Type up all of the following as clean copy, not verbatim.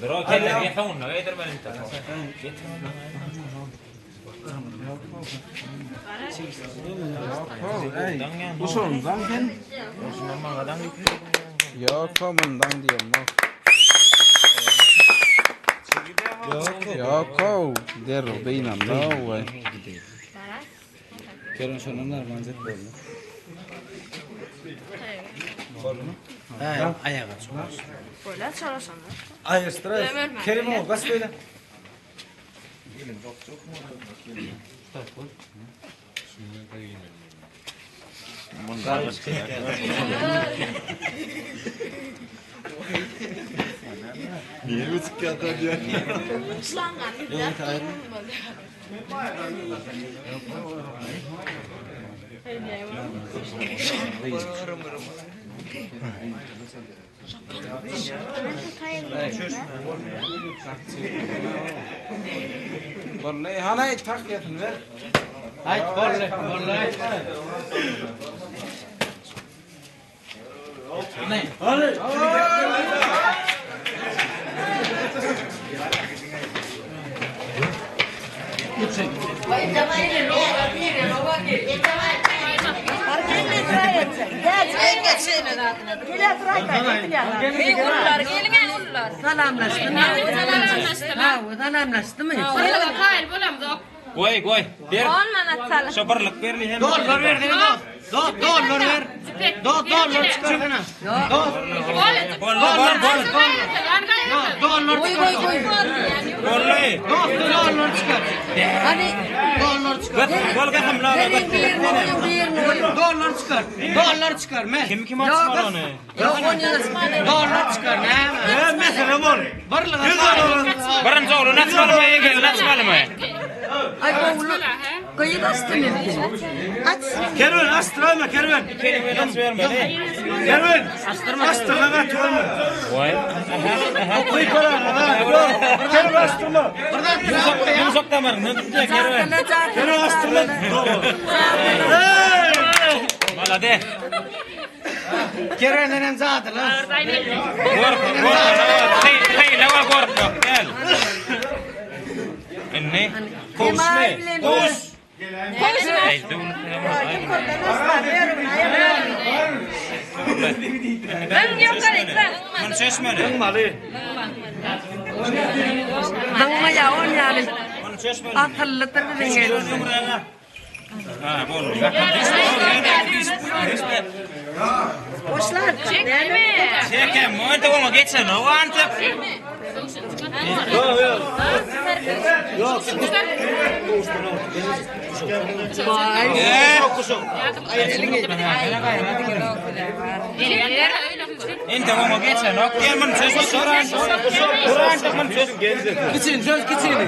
Bro kelle soňunda geýdirmeli. Uşandan sen. Yok mundan diyorum bak. Yok o derro beynam da vay. Kerem şondan narmanzet boldy. He, ayağa çolur. Böyle çalışanlar. Aýyşdyra. Kerim o, bas böyle. Vallahi hala tak yatın ver. Aýt, bolly, bolly. Salamlaştım. Salamlaştım. Hayır bulamdık. Goý goý. Ber. 10 manat salı. Şo birlik berli hem. Dollar ver dedim dost. Dost dollar ver. Dost dollar çıkarsana. Dost Bol bol bol. dollar çıkar. Bolly. Dost dollar çıkar. Hani Dollar çıkar. Bol gahym la. birini koyun, birini koyun. Dollar çıkar. Dollar çıkar. Men. Kim kim açmalı onu? Yok on yıl. Dollar çıkar. Ne? Ne mesele bol. Birlik. Birinci oğlunu açmalı mı? Ege'ni açmalı mı? Ay oğlu. Kıyı bastı mı? Aç. Kervan astırma kervan. Kerwen aç vermeli. Kervan. Astırma. Astırma kat olma. Goý. Koy para. Kervan astırma. Yumuşak damarını tutya kerwen. Kervan astırma. Malade. Kervan'dan zaten lan. Gork, gork. Hey, hey, lava gork yok. Gel. Ne? Koş ne? Koş. Ey, döwlet Ben yukarı Bunu çeşmeli. Dangma ya on yani. Bunu çeşmeli. Akıllıdır bizim gelin. Ha, bol. Boşlar. Çekem, moýda oňa geçen, o antep. Ente oňa geçen, ok. Gel bunu çeşme, soran, soran, bunu çeşme. Kiçin söz kiçini.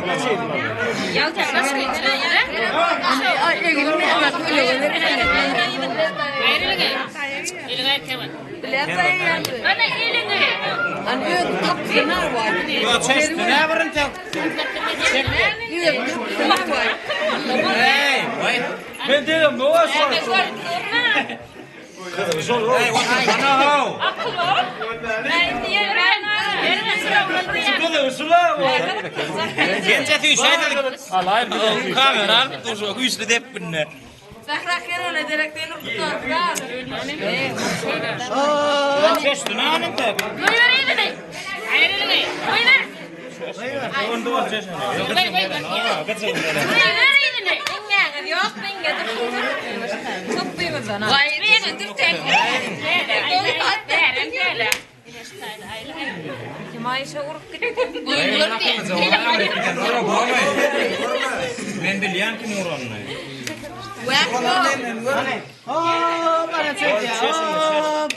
Ay elimi bak öyle. Hani öyle tapsınlar var. Yo, çeşme, ne birin tek? Öyle tapsınlar var. Hey, vay. Ben dedim bu var. Hey, otursana ho. Kızım sula. Gence tüyşe dedik. Alay bir kamera alıp dur, güçlü dep binne. Zahra Kerol'a direkten Çeşme, ne anın tek? Onda var çeşme. Yok Çok duymadan. Men bilýän kim uranyny. Hop bana çek ya. Hop.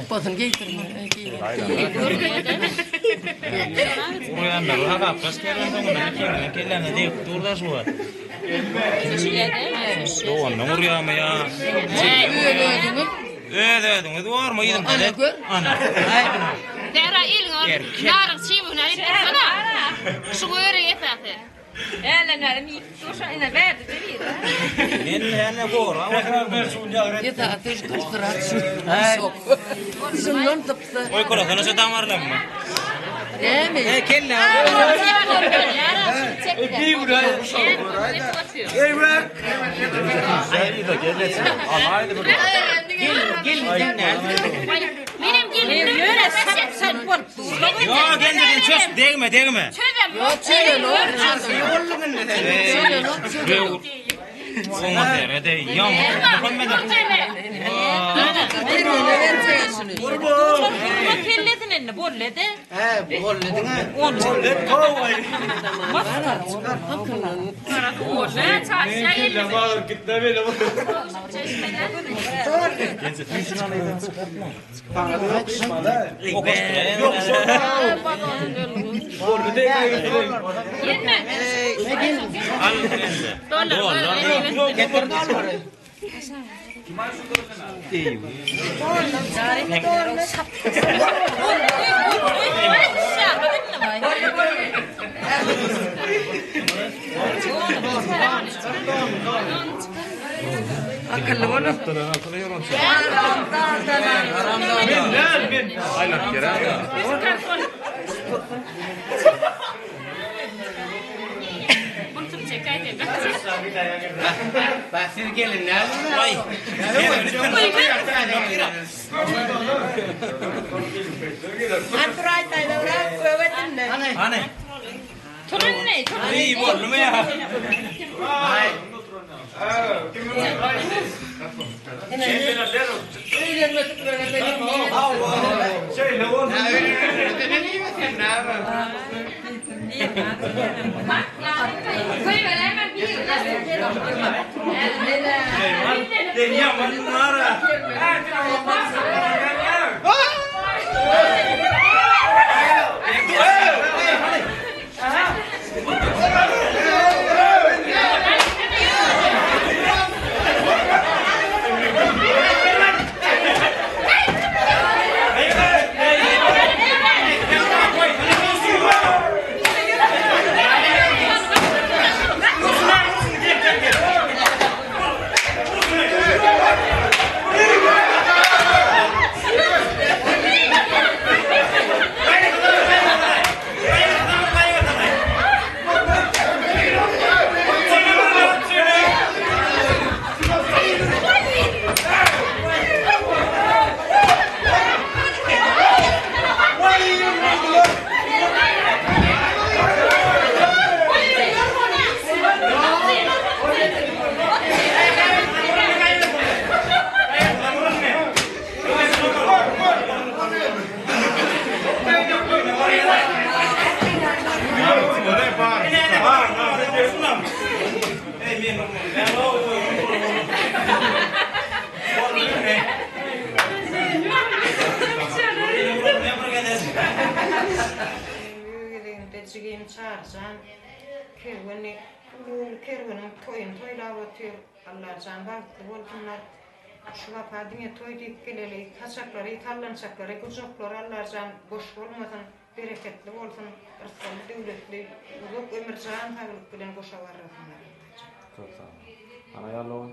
Basın giydirme. Urýanlar hasaplaş kerwen soňunda kimden kellene degip dur da şu var. Dogandan urýarmy ya? Öz özüňiz barmy ýylyň? Ana gör. Ana. Zehra elin ol. Yarın çiğ buna. Şu göre esası. Älenlerim ýykyp durşa ine berdi de bir. Men näme gora? Ýa-da kyrkyrak şu. Şundan tapsa. Oý korasana şu damarlanma. Näme? E kelle. Benim gelinim ýöne sap sap bolup dur. Yo kendin çöz degme degme. Ýok, çözenok. Çözenok, çözenok. Oňa serede ýam. Muhammed. Kerwene berjek şuny. Durma kellesini indi bollede. He, bolledin ha. Bolle çarşıya geldi. Gelme. Dollar. Getir dollary. Akylly bolup. Bak siz gelin ne? Ay. Hani? Turun ne? Turun. İyi boldu mu ya? Den yaman nara. Gezeginde jigim çarjan kerweni uly kerweniň toýuny toýlap otyr. Allajan bagtly bolsunlar. Şu waka diňe toý diýip geleli. Saçaklary, sallançaklary, gujaklary Allajan boş bolmasyn, bereketli bolsun, rysgally döwletli, uzak ömür jan saglyk bilen goşa barrasynlar Allajan. Köp sag bol. Ana ýallowy.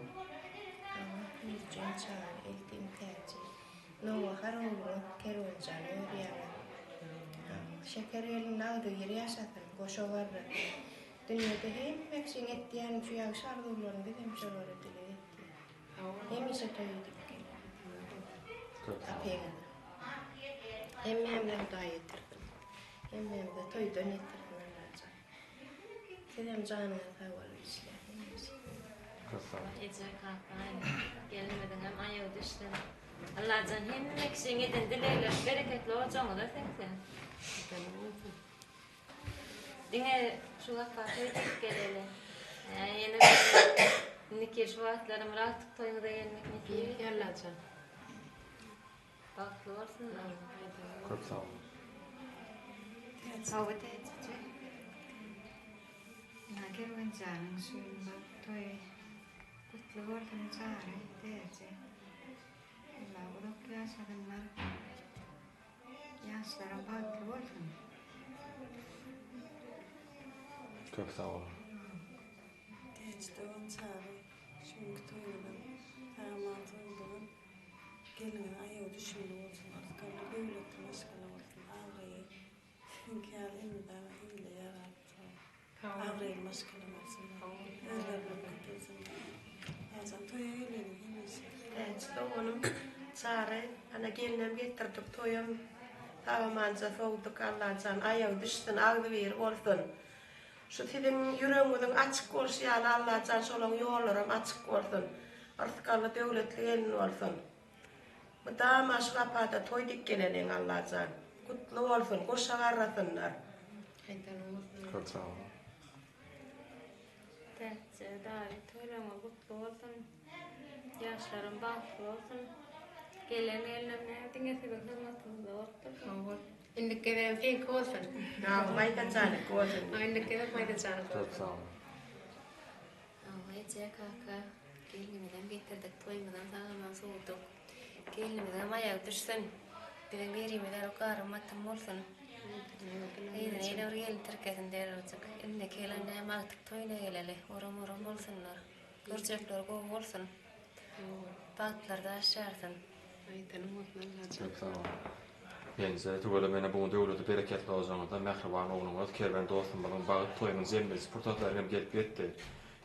Ýüzjen çary eltim täji. Nowbahar ogluňyz Kerwenjany görýäňiz. Şeker gelin agzybir ýaşasyn, goşa garrasyn. Dünýede hemme kişiň etýän şu ýagşy arzuwlaryny bizem şolara dileg etýäs. Hemişe toý edip geliň. Köp sag bol. Apyňyza. Hemmämize Hudaý ýetirsin. Hemmämize toýdan ýetirsin Allajan. Sizem janyňyz sag bolup işläň hemişe. Köp sag bol. Eje kaka gelinimiziňem aýagy düşsün. Allajan hemme kişiň eden dilegleri bereketli ojagyňyza siňsin. Diňe şu waka toý diýip geleli. Ýene indiki şu wagtlaram agtyk toýuňyza gelmek nesip etsin. Allajan. Bagtly bolsunlar. Köp sag bol. Hawa täjiji. Ina Kerwenjanyň şu gün bagt toýy gutly bolsun çary täji. Allah uzak ýaşasynlar. Ýaşlaram bagtly bolsun. Köp sag bol. Dogan Çary şu günki toýuňyzam sag-aman sowduňyz. Gelniňiziň aýagy düşümli bolsun, yrsgally, döwletli maşgala bolsun, abraýy siziňki ýaly elmydama ile ýarap duran abraýly maşgala bolsunlar. Özleriniň köpelsinler. Allajan toýa geleliň hemişe. Täç doganym Çary ana gelinem getirdik toýam sag-amanja sowduk Allajan aýagy düşsün agzybir bolsun. Şu siziň ýüregiňiziň açyk bolşy ýaly Allajan şolaň ýollaram açyk bolsun. Yrsgally döwletli gelin bolsun. Mydama şu gapada toý dik geleliň Allajan. Gutly bolsun, goşa garrasynlar. Köp sag boluň. Täze daýy toýlaryňyz gutly bolsun. Ýaşlarym bagtly bolsun. Gelen gelinem näme diňe siziň hyzmatyňyzda bolup dursun. Hawa. Indiki gezegem seňki bolsun. Hawa, Maýsa janyňky bolsun. Hawa, indiki gezek Maýsa janyňky bolsun. Köp sag boluň. Hawa, eje, kaka, gelnimizem getirdik, toýumyzam sag-aman sowduk. Gelnimiziňem aýagy düşsün. Biziň birimiz ýaly garym atym bolsun. Yzyna ýene bir gelin tirkesin derrewjik. Indiki ýylam näme agtyk toýuna geleli. Oram-oram bolsunlar. Görjekleri gowy bolsun. Bagtlary daş ýarsyn. Aýdanyň bolsun Allajan. Köp sag boluň. Menje tüweleme bu gün döwleti bereketli ojagyňyzda mähriban ogluňyz Kerwen dostumyzyň bagt toýunyň jemleýji pursatlary hem gelip ýetdi.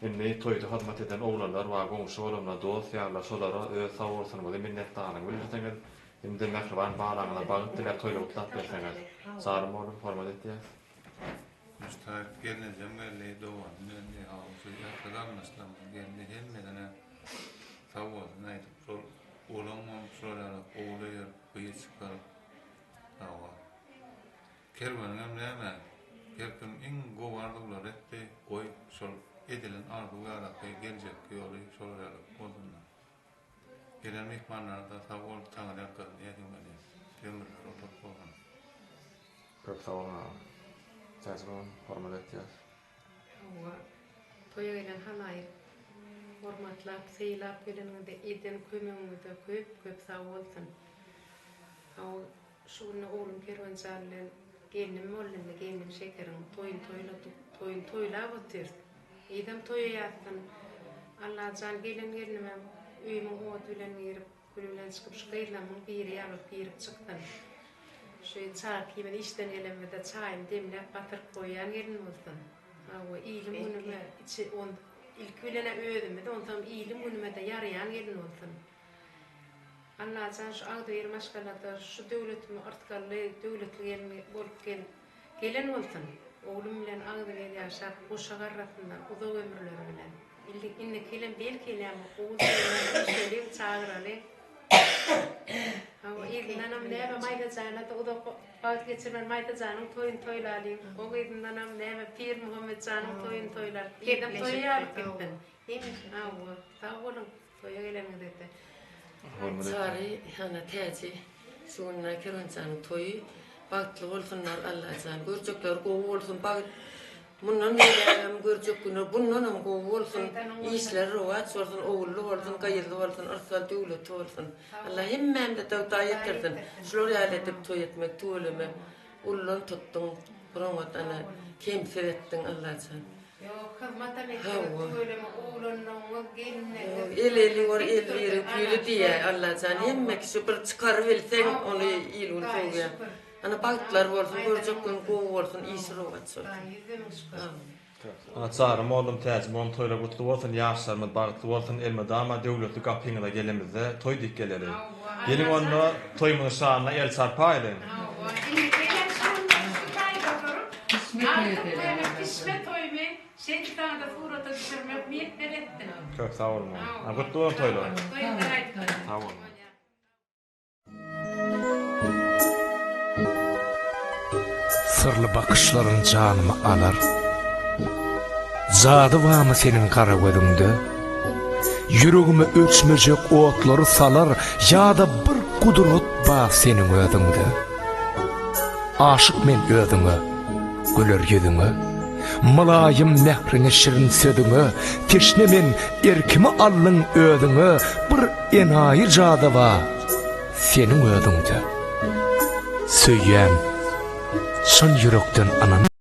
Indi toýda hyzmat eden oglanlar bar goňşy bolanlar dost ýarlar şolara öz sagbolsunyňyzy minnetdarlygyňy bildirseňiz hem-de mähriban balaňyza bagt diläp toýly gutlap berseňiz. Janym oglum hormat etýäs. Müştaýyp gelnejem geldi, doganym geldi, hawa şu ähli garyndaşlarymyz geldi, hemmesine sag bolsun aýdyp, şol olaňam şular ýaly ogul eýerip, gyz çykaryp, hawa. Kerweniňem näme, her kim iň gowy arzuwlary etdi, goý, şol edilen arzuw ýalaky geljekki ýoly şolar ýaly bolsun-da. Gelen myhmanlara-da sag bol, Taňryýalkasyn diýesim gelýär. Ömürleri uzak bolsun. Köp sag boluň agam. Täjik agam hormat etýäs. Hawa, toýa gelen halaýyk hormatlap, sylap geleniňize, eden kömegiňize köp köp sag bolsun. Hawa, şu günde oglum Kerwenjan bilen gelnim boldy indi, gelnim Şekeriň toýuny toýladyk, toýuny toýlap otyrys. Yzam toýa ýatsyn. Allajan gelen gelnimem öýümiň ody bilen girip, güli bilen çykyp şu gyzlamyň biri ýalyk girip çyksyn. Şu Çarkymyz işden gelenimizde çaýyny demläp batyryp goýýan gelin bolsun. Hawa, ilim günüme içi on ilki bilen-ä özümiz, onsoň ilim günüme-de ýaraýan gelin bolsun. Allajan şu agzybir maşgalada şu döwletime yrsgally, döwletli gelin bolup gel. Gelen bolsun! Oglum bilen agzybir ýaşap, goşa garrasynlar uzak ömürleri bilen. Illi indiki ýylam belki näme ogul toýuna üýşeliň, çagyralyň. Hawa, yzyndanam näme Maýsa jana-da uzak wagt geçirmän Maýsa janyň toýuny toýlalyň. Oň yzyndanam näme Pirmuhammet janyň toýuny toýlar. Yzam toýa ýalyp gitsin. Hawa, sag boluň. Toýa geleniňizde. Çary hana Täji şu gün Kerwenjanyň toýy bagtly bolsunlar Allajan görjekleri gowy bolsun bagt mundan beýlägem görjek günler bundanam gowy bolsun işleri rowaç bolsun ogully bolsun gyzly bolsun yrsgal döwleti bolsun Allah hemmämize döwta ýetirsin şular ýaly edip toý etmek tüweleme ullan tutduň bir oňat ana kemsiz etdiň Allajan. Ýok, hyzmatam etseňiz tüweleme oglanlaryňyz, gelinleriňiz. El eli bor, el biri güli diýýär Allajan. Hemme kişi bir çykarybilseň ony il-gün sögýär. Ana bagtlary bolsun, görjek gün gowy bolsun, işi rowaç bolsun. Ana Çary mollum Täji mollum toýlar gutly bolsun ýaşlarymyz bagtly bolsun elmydama döwletli gapyňyza gelemizde toý dik geleli. Geliň onda toýumyzyň şanyna el çarpaýlyň. Artyk toýumy, pişme toýumy şeýdip saňada surata düşürmek miýesser etsin. Köp sag boluň. Gutly bolsun toýlar. Sag boluň. Syrly bakyşlaryň janymy alar. Jady barmy seniň gara gözüňde? Ýüregime öçmejek otlary salar Ýa-da bir gudrat bar seniň özüňde. Aşyk men özüňe, güler ýüzüňe, Mylaýym mähriňe, şirin sözüňe, Teşne men, erkimi aldyň özüňe, Bir enaýy jady bar seniň özüňde. Söýýän, çyn ýürekden ynan.